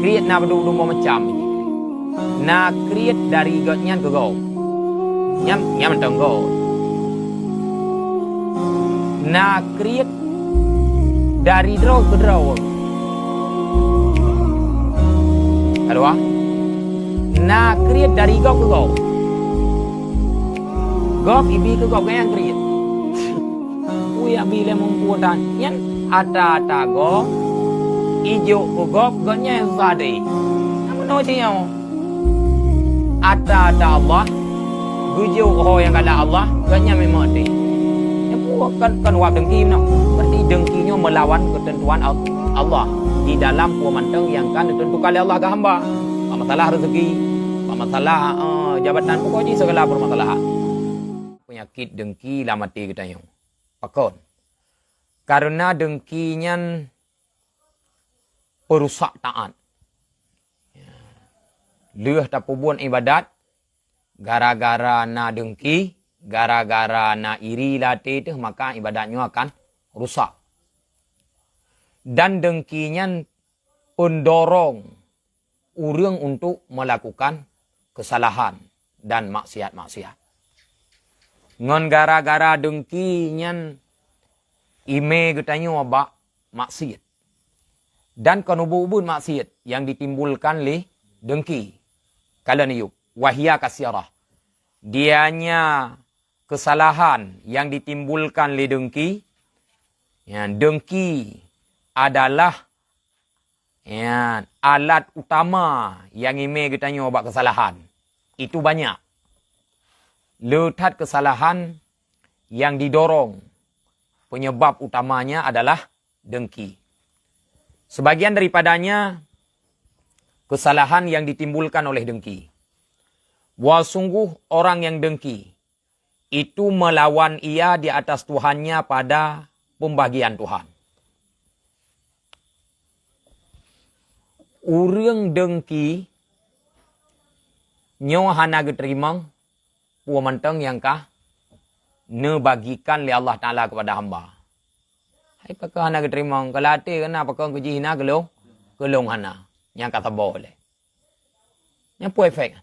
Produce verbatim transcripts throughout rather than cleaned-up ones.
Kriet na padum-padum macam. Na kriet dari gobnyan keu gob. Nyan, nyan mantong gob. Na kriet dari droe keu droe. Ka dua. Na kriet dari gob keu gob. Gob ibi keu gob nyang kriet. Ui, abi lé mumpu tan. Nyan ata-ata gob ijok keu gob, gobnyan zadi. Namun oh cit nyoe. Ata-ata Allah geujok ho nyang galak Allah, gobnyan memang ati. Nyan bukan, kan wab dengki meunoe. Berarti dengki nyoe melawan ketentuan Al-, Allah di dalam peue mantong nyang ka ditentukan lé Allah keu hamba. Bak masalah rezeki, bak masalah, eh, jabatan, pokok jih segala permasalahan. Penyakit dengki lam até geutanyoe. Pakon? Karena dengki nyan perusak taat. Lheueh tapeubuet ibadat, gara-gara na dengki, gara-gara na iri lam até teuh, maka ibadat nyoe akan rusak. Dan dengki nyan pendorong ureuëng untuk melakukan kesalahan dan maksiat-maksiat. Ngon gara-gara dengki nyan imé geutanyoe bak maksiat. Dan kon ubit-ubit maksiat nyang ditimbulkan lé dengki. Kalon yub, wahia kasirah. Dianya kesalahan yang ditimbulkan lé dengki. Ya, dengki adalah, ya, alat utama nyang imé geutanyoe bak kesalahan. Itu banyak. Le that kesalahan yang didorong, penyebab utamanya adalah dengki. Sebagian daripadanya kesalahan yang ditimbulkan oleh dengki. Wa sungguh orang yang dengki itu melawan ia di atas Tuhannya pada pembagian Tuhan. Ureuëng dengki nyoe hana geuteurimong peue mantong nyang ka neubagikan lé Allah Taala kepada hamba. Hai pakon hana geuteurimong, keu lam até keunan pakon keu jih na, keu lôn, keu lôn hana. Nyang ka saboh lé. Nyan peue efek?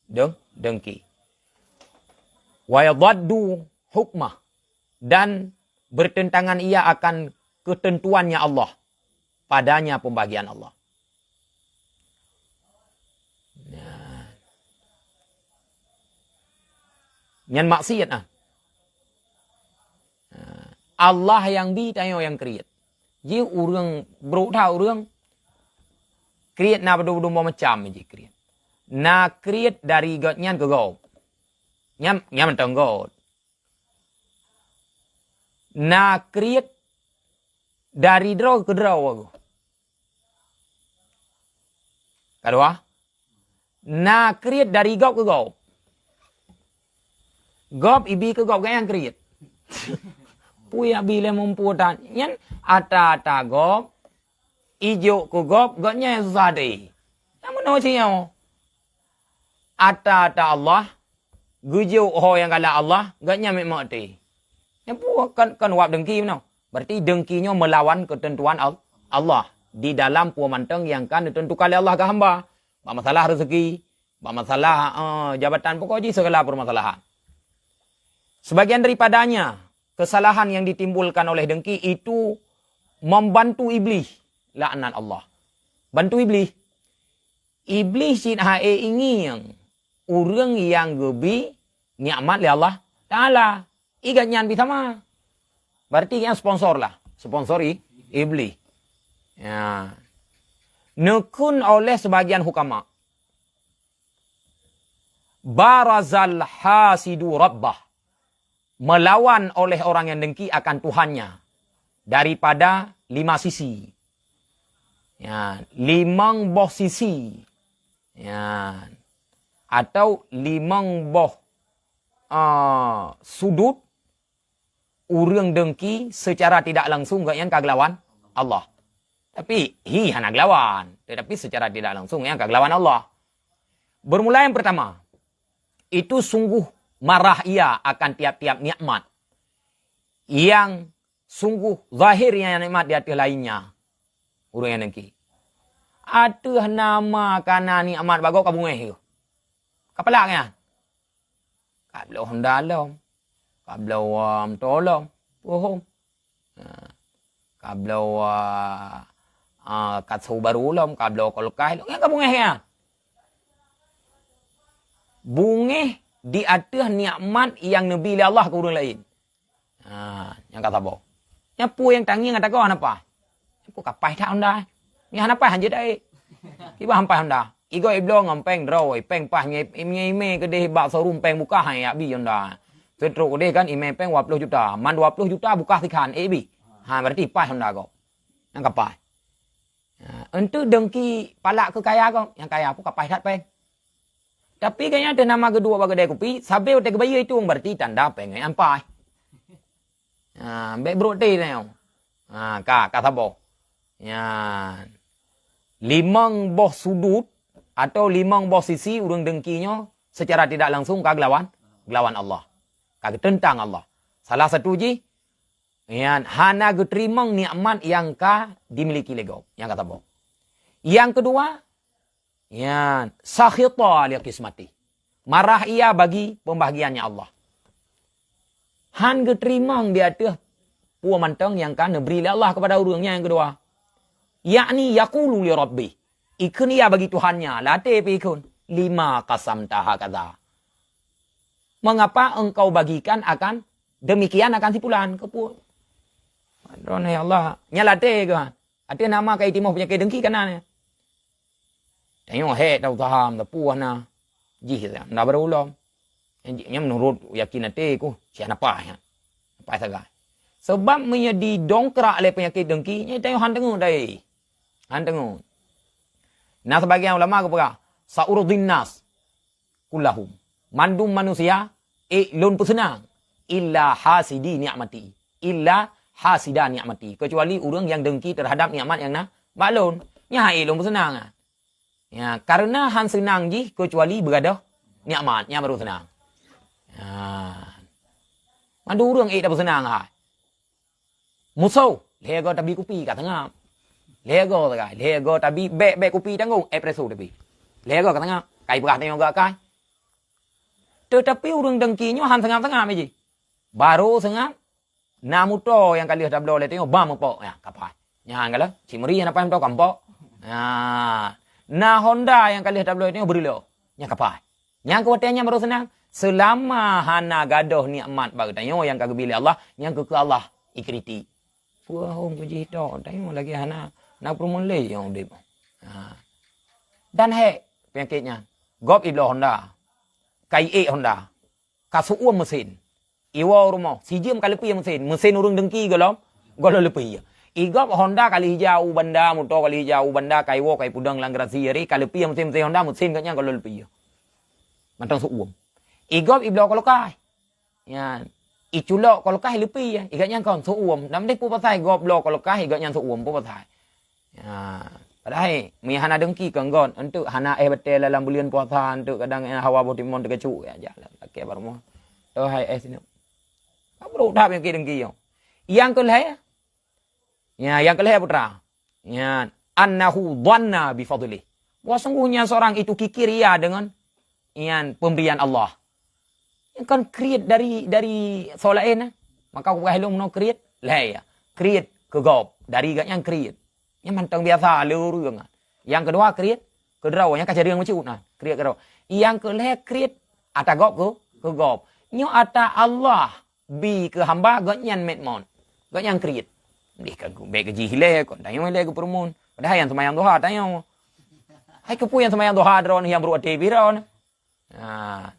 Deng-, dengki. Wa yadaddu hukmah, dan bertentangan ia akan ketentuannya Allah, padanya pembagian Allah. Nah. Nyan maksiat ah. Nah. Allah nyang bi, tanyoe nyang kriet. Ji ureuëng brok that ureuëng kriet na padum-padum macam ji kriet. Na kriet dari gobnyan keu gob. Nyam, nyam mantong gob. Na kriet dari droe keu droe. Ka dua. Na kriet dari gob keu gob. Gob ibi keu gob, gobnyan kriet. Peue nyang bi lé mumpu tan. Nyan ata-ata gob ijok keu gob, gobnyan zadi. Nyang meunoe cit nyoe. Ata-ata Allah geujok ho nyang galak Allah, gobnyan memang ati. Nyan peue kon, kon wab dengki meunoe. Berarti dengki nyoe melawan ketentuan Al-, Allah di dalam peue mantong nyang ka neutentukan lé Allah keu hamba. Bak masalah rezeki, bak masalah, eh, jabatan, pokok jih segala permasalahan. Sebagian daripadanya, kesalahan yang ditimbulkan oleh dengki itu membantu iblis, laknat Allah. Bantu iblis. Iblis cit hai ingieng ureuëng nyang geubi nikmat lé Allah Taala. Igat nyan bi sama. Berarti nyang sponsor lah. Sponsor i-, iblis. Ya. Neukheun oleh sebagian hukama. Barazal hasidu rabbah. Melawan oleh orang yang dengki akan Tuhannya daripada lima sisi. Ya, limong boh sisi. Ya. Atau limong boh, ah, sudut ureuëng dengki secara tidak langsung gobnyan ka geulawan Allah. Tapi hi hana geulawan, tetapi secara tidak langsung nyang ka geulawan Allah. Bermula yang pertama, itu sungguh marah ia akan tiap-tiap nikmat yang sungguh zahir yang nikmat di ateueh lainnya. Ureuëng nyang dengki. ateueh nama ka na nikmat bak gob ka beungéh geuh. Ka palak nyan. Ka bloe honda lom. Ka bloe, um, moto lom. Bohong. Ha. Ka bloe, ah, ah, kasô barô lom, ka bloe kulkas lom. Nyan ka beungéh nyan. Beungéh di ateueh nikmat nyang neubi lé Allah keu ureuëng laén. Ha, nyang ka saboh. Nyan peue nyang tangieng ata gob hana paih. Nyan peue ka paih that honda. Nyan hana paih hanjeuet taék. Kiban han paih honda. Igob ibloe ngon péng droe, péng paih nyoe, nyoe imé keudeh bak showroom péng bukah han yak bi honda. Seutreuk keudeh kan imé péng dua ploh juta. Man dua ploh juta bukah sikhan, ék bi. Ha, berarti paih honda gob. Nyang ka paih. Ha, eunteuk dengki palak keu kaya gob, nyang kaya peue ka paih that péng. Tapi gobnyan teuh nama geuduek bak keudè kupi, sabe watèe geubayeue itong, berarti tanda péng nyan paih. Ha, bèk brok teuh nyoe. Ha, ka, ka saboh. Nyan. Limong boh sudut atau limong boh sisi ureuëng dengki nyoe secara tidak langsung ka geulawan, geulawan Allah. Ka geuteuntang Allah. Salah satu jih, nyan, hana geuteurimong nikmat nyang ka dimiliki lé gob, nyang ka saboh. Nyang keudua, nyan, sakhita li qismati. Marah ia bagi pembahagiannya Allah. Han geuteurimong di ateueh peue mantong nyang ka neubri lé Allah kepada ureuëng nyan nyang keudua. Yakni yaqulu li rabbih. Ikheun ia bagi Tuhannya, latèe pih ikheun, "Lima qasamta hakadza?" Mengapa engkau bagikan akan demikian akan si pulan? Keupeue? Droeneuh ya Allah, nyan latèe keuh. Ateueh nama ka itimoh peunyakét dengki ka na nyan. Tanyoe hék tauseuha, tapuih na. Jih nyan, na barô lom. Nyan jih, nyan meunurot yakin até ku, si hana paih nyan. Paih sagai. Sabab meunyoe didongkrak lé peunyakét dengki, nyan tanyoe han teungeut dai. Han teungeut. Na sebagian ulama geupeugah, "Sa'urdin nas kullahum." Mandum manusia ék lôn peuseunang, illa hasidi nikmati. Illa hasida nikmati. Kecuali ureuëng nyang dengki terhadap nikmat nyang na bak lôn. Nyan han ék lôn peuseunang. Ya, karena han seunang jih kecuali beugadôh nikmat, nyan baru seunang. Ya. Mandum ureuëng ék tapeuseunang hai. Musoh, lhèe goe tabi kupi ka seungab. Lhèe goe sagai, lhèe goe tabi bèk-bèk kupi tanggong, espresso tabi. Lhèe goe ka seungab, kai peugah tanyoe geukai. Teutapi ureuëng dengki nyoe han seungab-seungab jih. Baru seungab, na moto nyang ka lheueh tabloe lé tanyoe ba meupok, ya, ka paih. Nyan ka lheueh, cit meuri hana paih moto ka meupok. Ya. Na Honda nyang ka lheueh tabloe lé tanyoe beureulok, nyan ka paih. Nyang keu watèe nyan baru seunang, seulama hana gadôh nikmat bak geutanyoe nyang ka geubri lé Allah, nyang keu, keu Allah ikritik. Peue hom keu jih tok, tanyoe lagèe hana, na peurumoh lé nyang udép. Ha. Dan hék peunyakét nyan. Gob ibloe Honda. Ka iék Honda. Ka seu-uem meusén. Iwoe u rumoh, sijeuem ka leupie meusén, meusén ureuëng dengki gohlom, gohlom leupie. Igob Honda ka lheueh ija u banda, moto ka lheueh ija u banda, ka iwoe ka ipeudong lam garasi, ka leupie meusén-meusén Honda, meusén gobnyan gohlom leupie. Mantong seu-uem. Igob ibloe kulkas. Nyan, iculok kulkas leupie, igobnyan kon seu-uem. Nam deh peue pasai gob bloe kulkas, igobnyan seu-uem, peue pasai. Ya, padahai meunyo hana dengki keu ngon, eunteuk hana éh batèe lam buleuen puasa, eunteuk kadang, eh, hawa boh timon teukeucuk, ya, jak lakèe bak rumoh. Toh hai éh sineuk. Ka brok that peunyakét dengki nyoe. Nyang keu lhèe, ya, nyang keu lhèe putra. Ya, annahu dhanna bi fadlih. Bahwa sungguhnya seorang itu kikir ia dengan, nyan, pemberian Allah. Nyan kan kriet dari, dari soe laén, eh. Maka kupeugah lôn meunoe kriet, lhèe ya. Kriet keu gob, dari gobnyan kriet. Nyan mantong biasa lé ureuëng. Nyang keudua kriet keu droe, nyan ka careueng bacut na, kriet keu droe. Nyang keu lhèe kriet ata gob keu, keu gob. Nyoe ata Allah bi keu hamba gobnyan mét mon. Gobnyan kriet. Dih ka bèk keu jih ilèe, kon tanyoe ilèe geupeureumeun. Padahai nyang seumayang duha tanyoe. Hai keupeue nyang seumayang duha droeneuh nyang brok até pih droeneuh. Ha.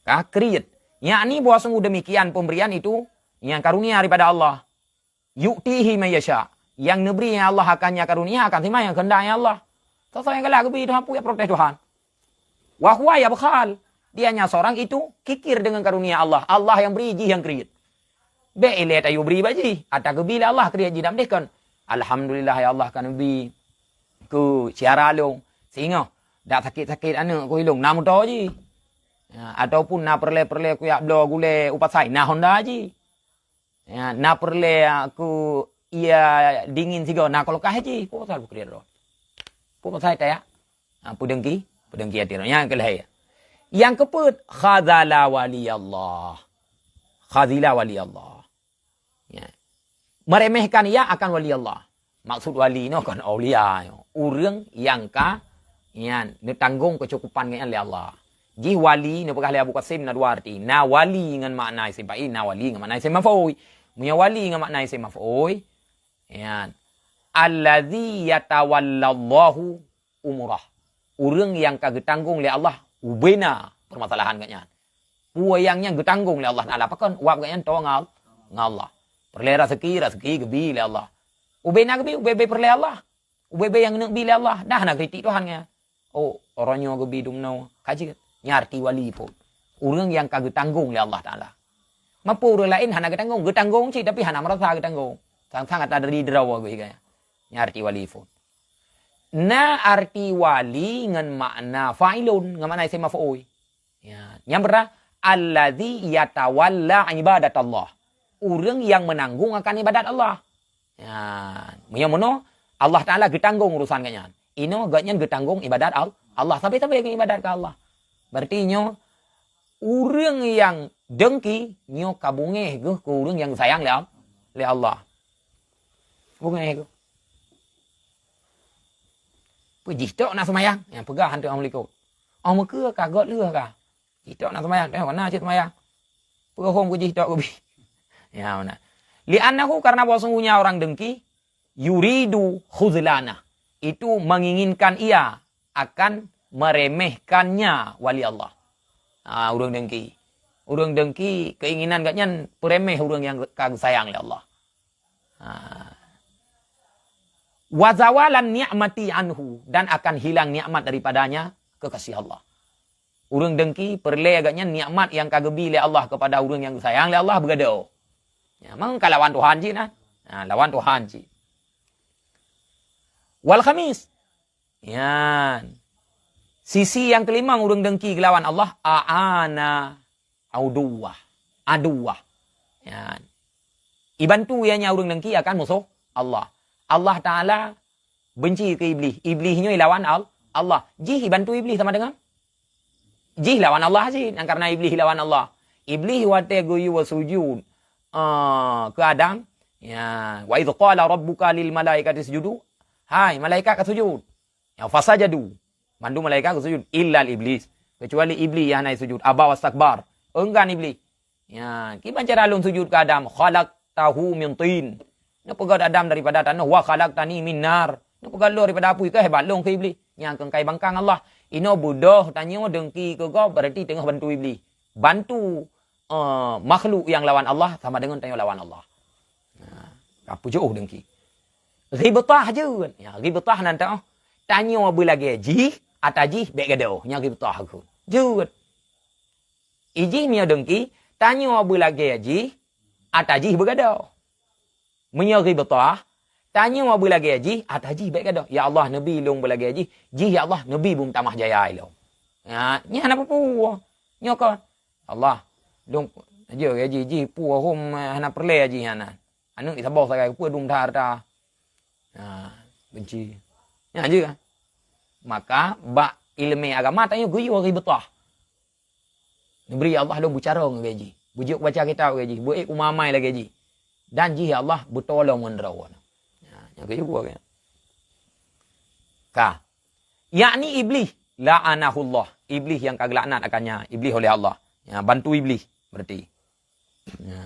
Ka kriet. Yakni bahwa sungguh demikian pemberian itu, nyang karunia daripada Allah. Yu'tihi may yasha. Nyang neubri nyang Allah akan nyang karunia akan si ma nyang keuheundak nyang Allah. Soe-soe nyang galak geubri Tuhan peue jak protes Tuhan. Wa huwa yabkhal. Dianya seorang itu kikir dengan karunia Allah. Allah nyang bri, jih nyang kriet. Bèk ilèe tayue bri bak jih. Ata geubri lé Allah kriet jih, nam deh kon. Alhamdulillah ya Allah ka neubri keu syedara lôn. Singoh dak sakét-sakét aneuk keu ilôn na moto jih. Ya, ataupun na peureulèe-peureulèe kujak bloe gulèe u pasai, na Honda jih. Ya, na peureulèe, ah, keu ie dingin sigoe, na kulkas jih. Peue pasal beukriet droe? Peue maksud ayat? Ha, peudengki, peudengki até droe. Nyang keulhèe. Nyang keupeuet, khazala waliyallah. Khazila waliyallah. Ya. Meremehkan ia akan wali Allah. Maksud wali nyoe kon aulia nyoe. Ureueng nyang ka, nyan, neutanggong keucukupan gobnyan lé Allah. Jih wali neupeugah lé Abu Qasim na dua arti. Na wali ngon makna isim fa'il, na wali ngon makna isim maf'ul. Meunyoe wali ngon makna isim maf'ul, nyan, allazi yatawallallahu umurah. Ureueng nyang ka geutanggong lé Allah ubena permasalahan gobnyan. Peue nyang nyan geutanggong lé Allah Taala. Pakon? Wab gobnyan toe ngon, ngon Allah. Peureulèe raseuki, raseuki geubi lé Allah. Ubena geubi, ubé-bé peureulèe Allah. Ubé-bé nyang neuk bi lé Allah. Dah na kritik Tuhan nyan. Oh, uroe nyoe geubi dumnoe. Ka jeuet. Nyan arti wali phon. Ureueng nyang ka geutanggong lé Allah Taala. Mape ureueng laén hana geutanggong? Geutanggong cit, tapi hana meurasa geutanggong. Sang-sang ata dari droe geuh gaya. Nyan arti wali phon. Na arti wali ngon makna fa'ilun, ngon makna isim maf'ul. Ya, nyang beurah, allazi yatawalla ibadatullah. Ureueng nyang meunanggong akan ibadat Allah. Ya, meunyoe meunoe, Allah Taala geutanggong urusan gobnyan. Inoe gobnyan geutanggong ibadat Al-, Allah. Sabe-sabe ngon ibadat keu Allah. Berarti nyoe, ureueng nyang dengki, nyoe ka beungéh geuh keu ureueng nyang sayang lé Al-, lé Allah. Beungéh geuh. Peue jih tok na seumayang? Nyang peugah hantu Assalamualaikum. Oh, meukeue ka, göt lheueh ka. Jih tok na seumayang, teuh mana cit seumayang? Peue hom keu jih tok keubi? Ya, mana? Li'annahu, karena bahwa sungguhnya orang dengki, yuridu khuzlana. Itu menginginkan ia akan meremehkannya wali Allah. Ha, ureueng dengki. Ureueng dengki, keinginan gobnyan peuremeh ureueng nyang ka geusayang lé Allah. Ha. Wa zawalan ni'mati anhu, dan akan hilang nikmat daripadanya kekasih Allah. Ureueng dengki peureulée gobnyan nikmat nyang ka geubi lé Allah kepada ureueng nyang geusayang lé Allah beugadôh. Ya, memang ka lawan Tuhan cit nah. Ha, lawan Tuhan cit. Wal khamis. Yan. Sisi nyang keulimong ureueng dengki geulawan Allah, a'ana auduwah. Aduwah. Yan. Ibantu ia nyan ureueng dengki akan musoh Allah. Allah Taala benci keu Iblih. Iblih nyoe ilawan Al-, Allah. Jih ibantu Iblih sama dengan? Jih lawan Allah cit. Nyang karena Iblih ilawan Allah. Iblih watée geuyue sujud, eh, keu Adam. Ya, wa idz qala rabbuka lil malaikati isjudu. Hai, malaikat ka sujud. Ya, fasajadu. Mandum malaikat ka sujud. Illal Iblis. Kecuali Iblih nyang hana sujud. Aba wastakbar. Enggan Iblih. Ya, kiban cara lôn sujud keu Adam, khalaqtahu min tin. Neupeugét Adam daripada tanoh, wa khalaqtani min nar. Neupeugét lôn daripada apui, keu hebat lôn keu Iblih. Nyang keu kai bangkang Allah. Inoe beudôh tanyoe dengki keu gob, berarti teungoh bantu Iblih. Bantu, eh, makhluk nyang lawan Allah sama dengan tanyoe lawan Allah. Nah, ka peujeuoh dengki. Ghibtah jeuet. Ya, ghibtah nan tanoh. Tanyoe beulagée jih, ata jih bék gadôh. Nyan ghibtah keu. Jeuet. Ijih meunyoe dengki, tanyoe beulagée jih, ata jih beugadôh. Meunyoe ghibtah, tanyoe beulagée jih, ata jih bék gadôh. Ya Allah, neubi lôn beulagée jih, jih ya Allah, neubi beumeutamah jaya ilôn. Ya, nyan hana peue-peue. Nyoe kon. Allah, lôn, jih, jih, jih, peue hom hana peureulée jih hana. Aneuk saboh sagai peue dum that harta. Ha, benci. Nyan jih kan. Maka bak ileumé agama tanyoe geuyue ghibtah. Neubri Allah lôn beucarông lagée jih. Beujeuet baca kitab lagée jih. Beuék umamai lagée jih. Dan jih ya Allah beutolong ngon droe. Ya, nyang keujeuet buah kan. Ka. Yakni Iblih la'anahullah. Iblih nyang ka geulaknat akannya. Iblih oleh Allah. Ya, bantu Iblih berarti. Ya.